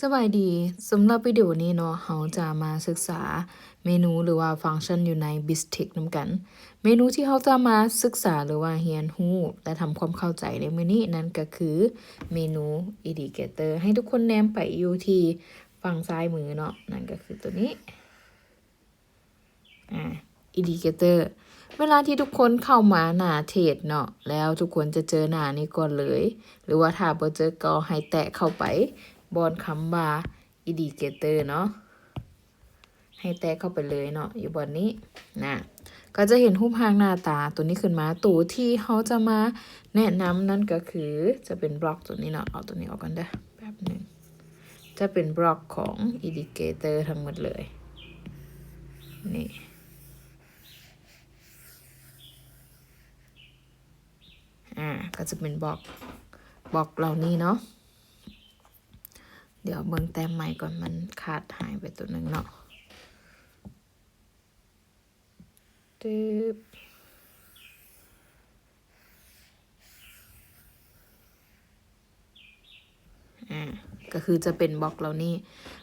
ສະບາຍດີ, ສຳລັບວິດີໂອນີ້ເນາະ ເຮົາຈະມາສຶກສາເມນູ ຫຼືວ່າຟັງຊັນຢູ່ໃນ Bistic ນຳກັນ. ເມນູທີ່ເຮົາຈະມາສຶກສາ ຫຼືວ່າຮຽນຮູ້ ແລະ ທຳຄວາມເຂົ້າໃຈໃນມື້ນີ້ ນັ້ນກໍຄືເມນູ Indicator. ໃຫ້ທຸກຄົນແນມໄປຢູ່ທີ່ຝັ່ງຊ້າຍມືເນາະ, ນັ້ນກໍຄືຕົວນີ້. ອາ Indicator ເວລາທີ່ທຸກຄົນເຂົ້າມາໜ້າເທຣດເນາະ ແລ້ວທຸກຄົນຈະເຈີໜ້ານີ້ກ່ອນເລີຍ ຫຼືວ່າຖ້າບໍ່ເຈີກໍໃຫ້ແຕະເຂົ້າໄປບ່ອນຄຳວ່າ Indicator ເນາະ, ໃຫ້ແຕະເຂົ້າໄປເລີຍເນາະ ຢູ່ບ່ອນນີ້ນະ ກໍຈະເຫັນຮູບຮ່າງໜ້າຕາຕົວນີ້ຂຶ້ນມາ. ຕົວທີ່ເຮົາຈະມາແນະນຳນັ້ນກໍຄື ຈະເປັນບລັອກຕົວນີ້ເນາະ, ເອົາຕົວນີ້ອອກກ່ອນເດີ ແປັບໜຶ່ງ. ຈະເປັນບລັອກຂອງ Indicator ທັງໝົດເລີຍ ນີ້ ອາ ກໍຈະເປັນບລັອກ ບລັອກເຫຼົ່ານີ້ເນາະ. ດຽວເບິ່ງແຕ້ມໃໝ່ກ່ອນ, ມັນຂາດຫາຍໄປຕົວໜຶ່ງເນາະ. ຕຶບ ອາ ກໍຄືຈະເປັນບລັອກເຫຼົ່ານີ້.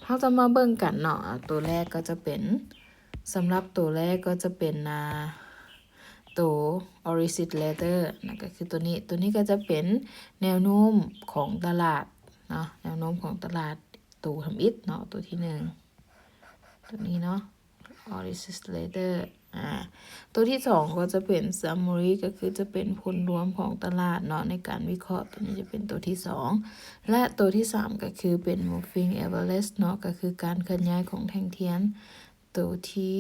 ເຮົາຈະມາເບິ່ງກັນເນາະ, ອາ ຕົວແລກກໍຈະເປັນ ສຳລັບຕົວແລກກໍຈະເປັນ ອາ ໂຕ Oris Letter ນະ ກໍຄືຕົວນີ້. ຕົວນີ້ກໍຈະເປັນແນວໂນ້ມຂອງຕະຫຼາດເນາະ, ແນວໂນ້ມຂອງຕະຫຼາດ ໂຕທຳອິດເນາະ, ຕົວທີໜຶ່ງ ຕົວນີ້ເນາະ Oris Letter. ອາ ຕົວທີສອງກໍຈະເປັນ Summary ກໍຄືຈະເປັນຜົນລວມຂອງຕະຫຼາດເນາະ ໃນການວິເຄາະ. ຕົວນີ້ຈະເປັນຕົວທີສອງ ແລະ ຕົວທີສາມກໍຄືເປັນ Moving Average ເນາະ, ກໍຄືການເຄື່ອນຍ້າຍຂອງແທ່ງທຽນ. ຕົວທີ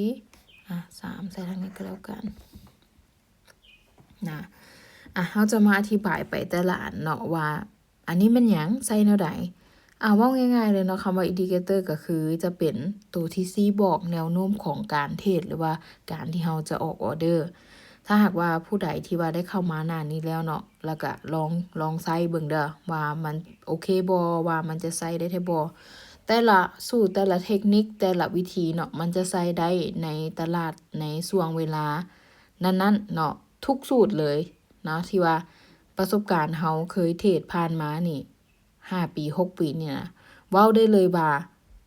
ອາ ສາມ ໃສ່ທາງນີ້ກໍແລ້ວກັນນະ. ອາ ເຮົາຈະມາອະທິບາຍໄປແຕ່ລະອັນເນາະ ວ່າ ອັນນີ້ແມ່ນຫຍັງ? ໃສ່ແນວໃດ? ອາ ເວົ້າງ່າຍໆເລີຍເນາະ, ຄຳວ່າ Indicator ກໍຄືຈະເປັນໂຕທີ່ຊີ້ບອກແນວໂນ້ມຂອງການເທຣດ ຫຼືວ່າການທີ່ເຮົາຈະອອກອອເດີ. ຖ້າຫາກວ່າຜູ້ໃດທີ່ວ່າໄດ້ເຂົ້າມາໜ້ານີ້ແລ້ວເນາະ, ແລ້ວກະລອງ ລອງໃຊ້ເບິ່ງເດີ ວ່າມັນໂອເຄບໍ່, ວ່າມັນຈະໃຊ້ໄດ້ແທ້ບໍ່. ແຕ່ລະສູດ, ແຕ່ລະເທັກນິກ, ແຕ່ລະວິທີເນາະ, ມັນຈະໃຊ້ໄດ້ໃນຕະຫຼາດໃນຊ່ວງເວລານັ້ນໆເນາະ, ທຸກສູດເລີຍເນາະ ທີ່ວ່າປະສົບການເຮົາເຄີຍເທຣດຜ່ານມານີ້ ຫ້າປີ ຫົກປີນີ້ນະ, ເວົ້າໄດ້ເລີຍວ່າ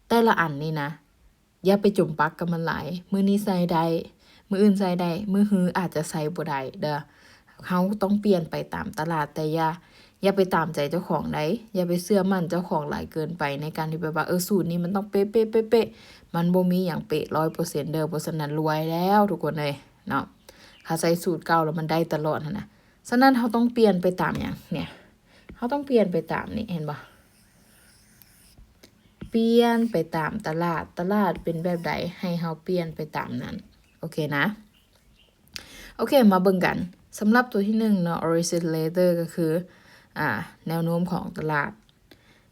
ແຕ່ລະອັນນີ້ນະ ຢ່າໄປຈົມປັກກັບມັນຫຼາຍ. ມື້ນີ້ໃຊ້ໄດ້, ມື້ອື່ນໃຊ້ໄດ້, ມື້ຮືອາດຈະໃຊ້ບໍ່ໄດ້ເດີ້. ເຮົາຕ້ອງປ່ຽນໄປຕາມຕະຫຼາດ, ແຕ່ຢ່າ ຢ່າໄປຕາມໃຈເຈົ້າຂອງໃດ໋. ຢ່າໄປເຊື່ອໝັ້ນເຈົ້າຂອງຫຼາຍເກີນໄປ ໃນການທີ່ແບບວ່າ ເອີ ສູດນີ້ມັນຕ້ອງເປະໆໆ. ມັນບໍ່ມີຫຍັງເປະຮ້ອຍເປີເຊັນເດີ້, ບໍ່ຊັ້ນນະລວຍແລ້ວທຸກຄົນເອີຍເນາະ. ຖ້າໃຊ້ສູດເກົ່າແລ້ວມັນໄດ້ຕະຫຼອດຫັ້ນນະ. ສະນັ້ນເຮົາຕ້ອງປ່ຽນໄປຕາມຫຍັງ? ເນຍ ເຮົາຕ້ອງປ່ຽນໄປຕາມນີ້ ເຫັນບໍ່? ປ່ຽນໄປຕາມຕະຫຼາດ, ຕະຫຼາດເປັນແບບໃດ ໃຫ້ເຮົາປ່ຽນໄປຕາມນັ້ນ. ໂອເຄນະ? ໂອເຄ ມາເບິ່ງກັນ. ສຳລັບຕົວທີໜຶ່ງເນາະ Oris Letter ກໍຄື ອາ ແນວໂນ້ມຂອງຕະຫຼາດ.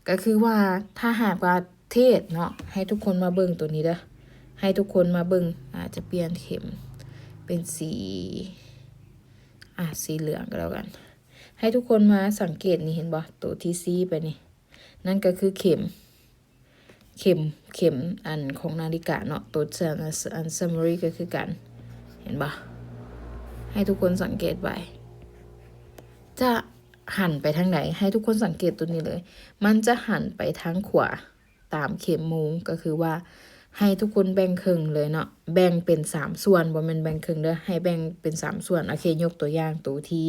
ກໍຄືວ່າ ຖ້າຫາກວ່າເທຣດເນາະ, ໃຫ້ທຸກຄົນມາເບິ່ງຕົວນີ້ເດີ້. ໃຫ້ທຸກຄົນມາເບິ່ງ, ອາດຈະປ່ຽນເຂັມເປັນສີ ອາ ສີເຫຼືອງກໍແລ້ວກັນ. ໃຫ້ທຸກຄົນມາສັງເກດນີ້ ເຫັນບໍ່? ໂຕທີ່ຊີ້ໄປນີ້ ນັ້ນກໍຄືເຂັມ, ເຂັມ, ເຂັມອັນຂອງນາລິກາເນາະ. ໂຕ ອັນ Summary ກໍຄືກັນ, ເຫັນບໍ່? ໃຫ້ທຸກຄົນສັງເກດໄວ້. ຈະ ຫັນໄປທາງໃດ? ໃຫ້ທຸກຄົນສັງເກດຕົວນີ້ເລີຍ, ມັນຈະຫັນໄປທາງຂວາຕາມເຂັມໂມງ. ກໍຄືວ່າໃຫ້ທຸກຄົນແບ່ງເຄິ່ງເລີຍເນາະ, ແບ່ງເປັນສາມສ່ວນ, ບໍ່ແມ່ນແບ່ງເຄິ່ງເດີ້, ໃຫ້ແບ່ງເປັນສາມສ່ວນ. ໂອເຄ, ຍົກຕົວຢ່າງຕົວທີ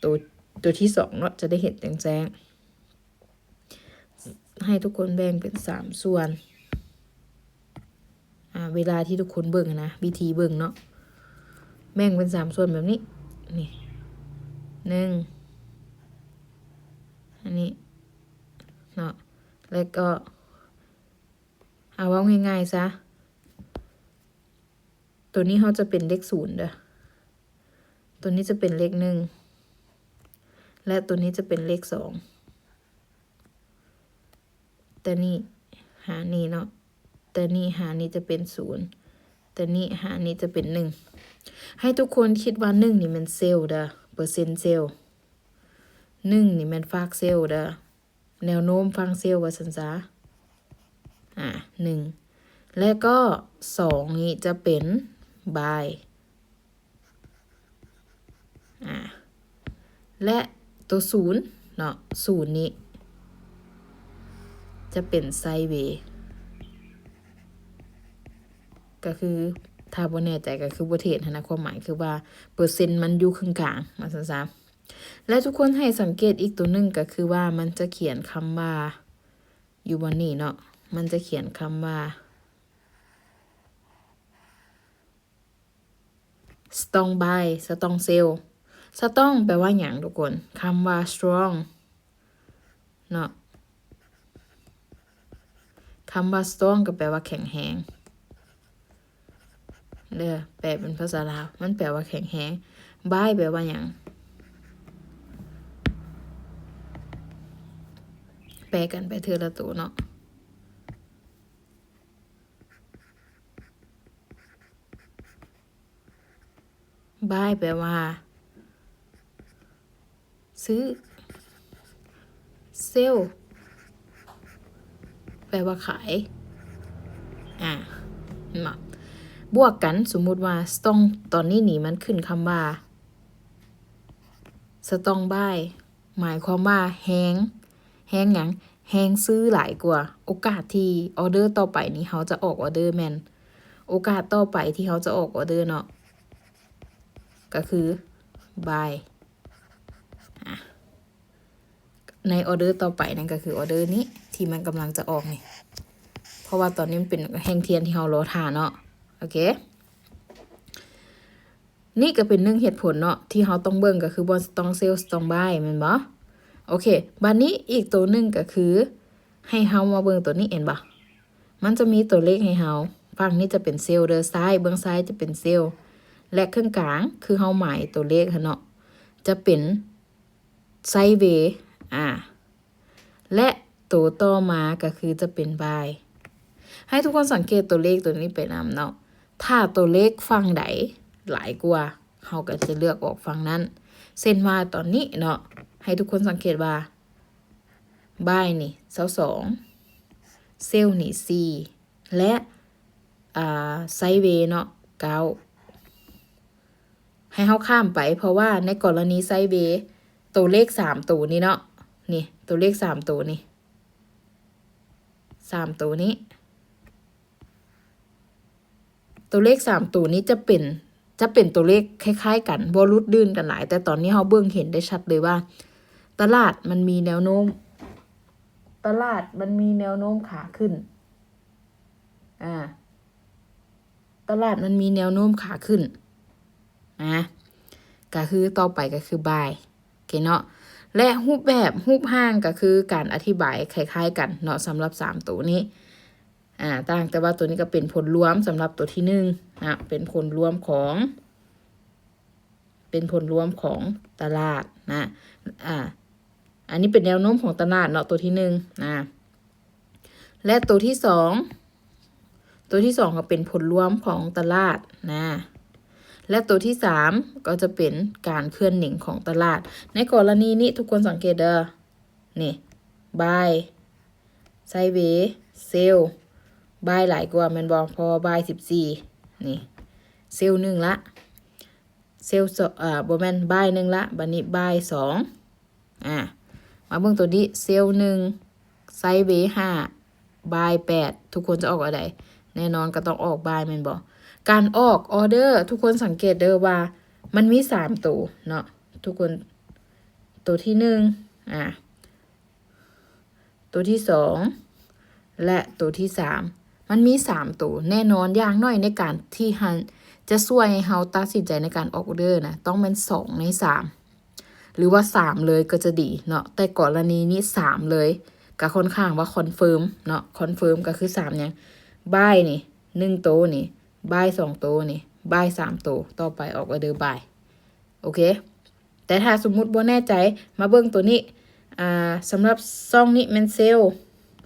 ຕົວ ຕົວທີສອງເນາະ, ຈະໄດ້ເຫັນແຈ້ງໆ. ໃຫ້ທຸກຄົນແບ່ງເປັນສາມສ່ວນ. ອາ ເວລາທີ່ທຸກຄົນເບິ່ງນະ, ວິທີເບິ່ງເນາະ, ແບ່ງເປັນສາມສ່ວນແບບນີ້. ນີ້ ໜຶ່ງ ອັນນີ້ເນາະ, ແລ້ວກໍ ອາ ເວົ້າງ່າຍໆຊະ, ຕົວນີ້ເຮົາຈະເປັນເລກສູນເດີ້, ຕົວນີ້ຈະເປັນເລກໜຶ່ງ ແລະ ຕົວນີ້ຈະເປັນເລກສອງ. ແຕ່ນີ້ຫານີ້ເນາະ, ແຕ່ນີ້ຫານີ້ຈະເປັນສູນ, ແຕ່ນີ້ຫານີ້ຈະເປັນໜຶ່ງ. ໃຫ້ທຸກຄົນຄິດວ່າໜຶ່ງນີ້ແມ່ນເຊວເດີ້, ເປີເຊັນເຊວ. ໜຶ່ງນີ້ແມ່ນຟາກເຊວເດີ້, ແນວໂນ້ມຟາກເຊວວ່າຊັ້ນຊະ. ອາ ໜຶ່ງ ແລະ ກໍສອງນີ້ຈະເປັນບາຍ. ອາ ແລະ ໂຕສູນເນາະ, ສູນນີ້ ຈະເປັນໄຊເວ ກໍຄື ຖ້າບໍ່ແນ່ໃຈກໍຄືບໍ່ເທຣດຫັ້ນນະ ຄວາມໝາຍຄືວ່າເປີເຊັນມັນຢູ່ເຄິ່ງກາງ ວ່າຊັ້ນຊະ. ແລະ ທຸກຄົນໃຫ້ສັງເກດອີກໂຕໜຶ່ງ ກໍຄືວ່າມັນຈະຂຽນຄຳວ່າ ຢູ່ບ່ອນນີ້ເນາະ ມັນຈະຂຽນຄຳວ່າ strong buy strong sell. Strong ແປວ່າຫຍັງທຸກຄົນ? ຄຳວ່າ strong ເນາະ ຄຳວ່າ strong ກໍແປວ່າແຂງແຮງເດີ ແປເປັນພາສາລາວ ມັນແປວ່າແຂງແຮງ. Buy ແປວ່າຫຍັງ? ແປກັນໄປເທື່ອລະໂຕເນາະ. Buy ແປວ່າຊື້, sell ແປວ່າຂາຍ ອາ ເຫັນບໍ່? ບວກກັນ ສົມມຸດວ່າ strong ຕອນນີ້ນີ້ມັນຂຶ້ນຄຳວ່າ strong buy ໝາຍຄວາມວ່າແຮງ, ແຮງຫຍັງ? ແຮງຊື້ຫຼາຍກວ່າ. ໂອກາດທີ່ອໍເດີຕໍ່ໄປນີ້ເຮົາຈະອອກອໍເດີແມ່ນ, ໂອກາດຕໍ່ໄປທີ່ເຮົາຈະອອກອໍເດີເນາະ ກໍຄື buy ອາ ໃນອໍເດີຕໍ່ໄປນັ້ນກໍຄືອໍເດີນີ້ທີ່ມັນກຳລັງຈະອອກນີ້ ເພາະວ່າຕອນນີ້ມັນເປັນແທ່ງທຽນທີ່ເຮົາລໍຖ້າເນາະ. ໂອເຄ. ນີ້ກໍເປັນໜຶ່ງເຫດຜົນເນາະ ທີ່ເຮົາຕ້ອງເບິ່ງ ກໍຄືບ່ອນ strong sell strong buy ແມ່ນບໍ່? ໂອເຄ ບາດນີ້ອີກໂຕໜຶ່ງກໍຄື ໃຫ້ເຮົາມາເບິ່ງໂຕນີ້ ເຫັນບໍ່? ມັນຈະມີຕົວເລກໃຫ້ເຮົາ, ຝັ່ງນີ້ຈະເປັນ sell ເດີ ຊ້າຍ ເບື້ອງຊ້າຍຈະເປັນ sell ແລະ ເຄິ່ງກາງ ຄືເຮົາໝາຍຕົວເລກຫັ້ນເນາະ ຈະເປັນ ໄຊເວ ອາ ແລະ ໂຕຕໍ່ມາກໍຄືຈະເປັນ buy. ໃຫ້ທຸກຄົນສັງເກດຕົວເລກຕົວນີ້ໄປນຳເນາະ. ຖ້າຕົວເລກຝັ່ງໃດຫຼາຍກວ່າ ເຮົາກໍຈະເລືອກອອກຝັ່ງນັ້ນ. ເຊັ່ນວ່າຕອນນີ້ເນາະ ໃຫ້ທຸກຄົນສັງເກດວ່າ buy ນີ້ຊາວສອງ sell ນີ້ສີ່ ແລະ ອາ ໄຊເວເນາະ ເກົ້າ ໃຫ້ເຮົາຂ້າມໄປ ເພາະວ່າໃນກໍລະນີໄຊເວ ໂຕເລກສາມໂຕນີ້ເນາະ ນີ້ ໂຕເລກສາມໂຕນີ້ ສາມໂຕນີ້ ໂຕເລກສາມໂຕນີ້ຈະເປັນ ຈະເປັນໂຕເລກຄ້າຍໆກັນ ບໍ່ຫຼຸດດື່ນກັນຫຼາຍ ແຕ່ຕອນນີ້ເຮົາເບິ່ງເຫັນໄດ້ຊັດເລີຍວ່າ ຕະຫຼາດມັນມີແນວໂນ້ມ ຕະຫຼາດມັນມີແນວໂນ້ມຂາຂຶ້ນ ອາ ຕະຫຼາດມັນມີແນວໂນ້ມຂາຂຶ້ນນະ ກະຄືຕໍ່ໄປກະຄື buy ໂອເຄເນາະ ແລະ ຮູບແບບ ຮູບຮ່າງກະຄືການອະທິບາຍຄ້າຍໆກັນເນາະ ສຳລັບສາມໂຕນີ້ ອາ ຕ່າງແຕ່ວ່າໂຕນີ້ກະເປັນຜົນລວມສຳລັບໂຕທີໜຶ່ງນະ ເປັນຜົນລວມຂອງ ເປັນຜົນລວມຂອງຕະຫຼາດນະ ອາ ອັນນີ້ເປັນແນວໂນ້ມຂອງຕະຫຼາດເນາະ ໂຕທີໜຶ່ງນະ ແລະ ໂຕທີສອງ ໂຕທີສອງກໍເປັນຜົນລວມຂອງຕະຫຼາດນະ ແລະ ໂຕທີສາມກໍຈະເປັນການເຄື່ອນເໜັງຂອງຕະຫຼາດ. ໃນກໍລະນີນີ້ທຸກຄົນສັງເກດເດີ ນີ້ buy ໄຊເວ sell buy ຫຼາຍກວ່າແມ່ນບໍ່? ເພາະວ່າ buy ສິບສີ່ ນີ້ sell ໜຶ່ງລະ sell ສ- ເອີ ບໍ່ແມ່ນ buy ໜຶ່ງລະ ບາດນີ້ buy ສອງ ອາ ມາເບິ່ງໂຕນີ້ sell ໜຶ່ງ ໄຊເວ ຫ້າ buy ແປດ ທຸກຄົນຈະອອກອັນໃດ? ແນ່ນອນກໍຕ້ອງອອກ buy ແມ່ນບໍ່? ການອອກ order ທຸກຄົນສັງເກດເດີວ່າມັນມີສາມໂຕເນາະ ທຸກຄົນ ໂຕທີໜຶ່ງ ອາ ໂຕທີສອງ ແລະ ໂຕທີສາມ ມັນມີສາມໂຕ ແນ່ນອນ ຢ່າງໜ້ອຍໃນການທີ່ເຮົາ ຈະຊ່ວຍໃຫ້ເຮົາຕັດສິນໃຈໃນການອອກອໍເດີນະ ຕ້ອງແມ່ນສອງໃນສາມ ຫຼືວ່າສາມເລີຍກໍຈະດີເນາະ ແຕ່ກໍລະນີນີ້ສາມເລີຍ ກໍຄ່ອນຂ້າງວ່າຄອນເຟີມເນາະ ຄອນເຟີມກໍຄືສາມຫຍັງ? buy ນີ້ໜຶ່ງໂຕນີ້ buy ສອງໂຕນີ້ buy ສາມໂຕ ຕໍ່ໄປອອກອໍເດີ buy ໂອເຄ. ແຕ່ຖ້າສົມມຸດບໍ່ແນ່ໃຈ ມາເບິ່ງໂຕນີ້ ອາ ສຳລັບຊ່ອງນີ້ແມ່ນ sell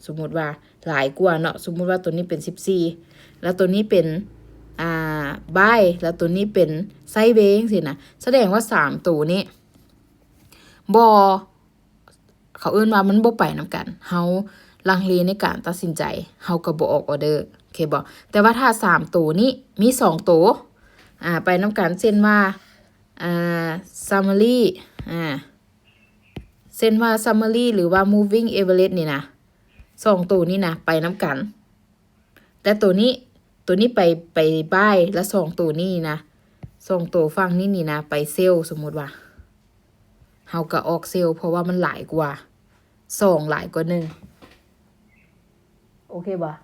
ສົມມຸດວ່າຫຼາຍກວ່າເນາະ ສົມມຸດວ່າໂຕນີ້ເປັນສິບສີ່ ແລ້ວໂຕນີ້ເປັນ ອາ buy ແລ້ວໂຕນີ້ເປັນ sideways ຈັ່ງຊີ້ນະ ສະແດງວ່າສາມໂຕນີ້ບໍ່ ເຂົາເອີ້ນວ່າມັນບໍ່ໄປນຳກັນ ເຮົາລັງເລໃນການຕັດສິນໃຈ ເຮົາກໍບໍ່ອອກອໍເດີ ໂອເຄບໍ່? ແຕ່ວ່າຖ້າສາມໂຕນີ້ມີສອງໂຕ ອາ ໄປນຳກັນ ເຊັ່ນວ່າ ອາ summary ອາ ເຊັ່ນວ່າ summary ຫຼືວ່າ moving average ນີ້ນະ ສອງໂຕນີ້ນະໄປນຳກັນ ແຕ່ໂຕນີ້ ໂຕນີ້ໄປ ໄປບາຍ ແລະ ສອງໂຕນີ້ນະ ສອງໂຕຝັ່ງນີ້ນີ້ນະໄປເຊວ. ສົມມຸດວ່າເຮົາກໍອອກເຊວ ເພາະວ່າມັນຫຼາຍກວ່າ ສອງຫຼາຍກວ່າໜຶ່ງ ໂອເຄບໍ່?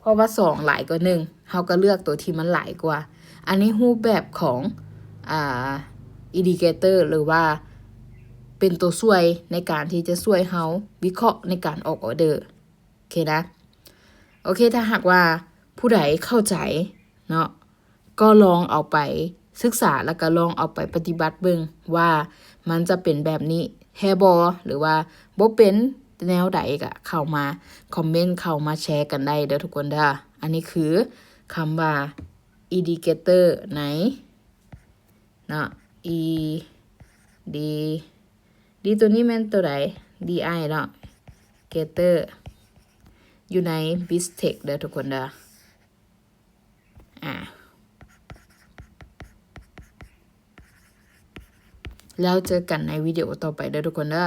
ເພາະວ່າສອງຫຼາຍກວ່າໜຶ່ງ ເຮົາກໍເລືອກໂຕທີ່ມັນຫຼາຍກວ່າ. ອັນນີ້ຮູບແບບຂອງ ອ່າ ອິນດິເຄເຕີ ຫຼືວ່າເປັນໂຕຊ່ວຍໃນການທີ່ຈະຊ່ວຍເຮົາວິເຄາະໃນການອອກອອເດີ. ໂອເຄນະ ໂອເຄ ຖ້າຫາກວ່າຜູ້ໃດເຂົ້າໃຈເນາະ ກໍລອງເອົາໄປສຶກສາ ແລ້ວກໍລອງເອົາໄປປະຕິບັດເບິ່ງວ່າມັນຈະເປັນແບບນີ້ແທ້ບໍ່ ຫຼືວ່າບໍ່ເປັນແນວໃດ ກໍເຂົ້າມາຄອມເມັນ ເຂົ້າມາແຊກັນໄດ້ເດີທຸກຄົນເດີ. ອັນນີ້ຄືຄຳວ່າອິນດິເຄເຕີໃນ ເນາະ E D D ໂຕນີ້ແມ່ນໂຕໃດ? D I ເນາະ ເຄເຕີຢູ່ໃນ Bistec ເດີທຸກຄົນເດີ. ອາ ແລ້ວເຈີກັນໃນວິດີໂອຕໍ່ໄປເດີທຸກຄົນເດີ.